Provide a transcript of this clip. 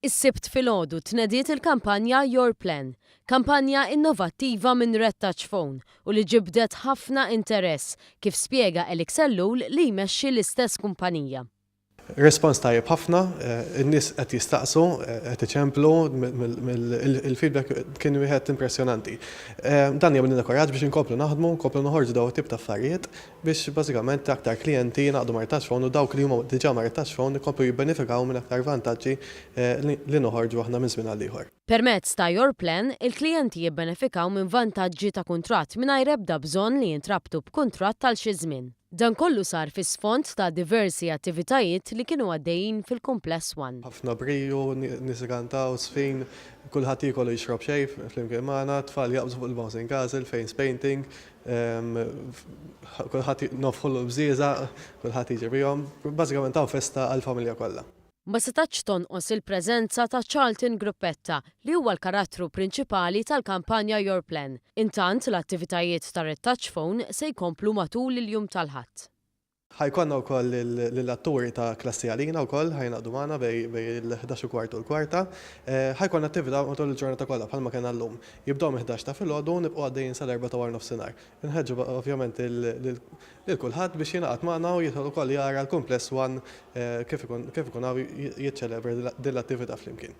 Is-Sibt filgħodu tnediet il-kampanja Your Plan, kampanja innovattiva minn Red Touch Phone u li ġibdet ħafna interess, kif spjega Alex Ellul li jmexxi l-istess kumpanija. Respons tajjeb ħafna, in-nies qed jistaqsu, qed iċemplu, il-feedback kien wieħed impressjonanti. Dan jagħmlilna kuraġġ biex inkomplu naħdmu, nkomplu noħorġu dawn it-tip ta' affarijiet biex bażikament aktar klijenti jingħaqdu ma' Red Touch Phone u dawk li huma diġà ma' Red Touch Phone ikomplu jibbenefikaw minn aktar vantaġġi li noħorġu aħna minn żmien għal ieħor. Permezz ta' Your Plan, il-klijenti jibbenefikaw minn vantaġġi ta' kuntratt mingħajr ebda bżonn li jintrabtu b'kuntratt għal xi żmien. Dan kollu sar fi sfond ta' diversi attivitajiet li kienu għaddejjin fil-Kumpless One. Ħafna briju, nies ikantaw, żfin, kulħadd jiekol u jixrob xejn flimkien magħna, tfal jaqbżu fuq il-bouncing castle, face painting, Kulħadd nofħu l-bżieżaq, kulħadd jiġi bihom. Bażikament hawn festa għall-familja kollha. Ma setgħetx tonqos il-preżenza ta' Charlton Gruppetta li huwa l-karattru prinċipali tal-kampanja Your Plan. Intant, l-attivitajiet ta' Red Touch Phone se jkomplu matul il-jum tal-Ħadd. Ħa jkollna wkoll lill-atturi ta' Klassi Għalina wkoll ħa jingħaqdu magħna bejn il-11 u kwart u l-kwarta. Ħa jkollna attività matul il-ġurnata kollha bħalma kellna llum. Jibdew mill-11 ta' filgħodu u nibqgħu għaddejjin sal-erbgħa ta' waranofsinhar. Inħeġġu ovvjament lil kulħadd biex jingħaqad magħna u jidħol ukoll jara l-Kumpless One kif ikun hawn jiċċelebra din l-attività flimkien.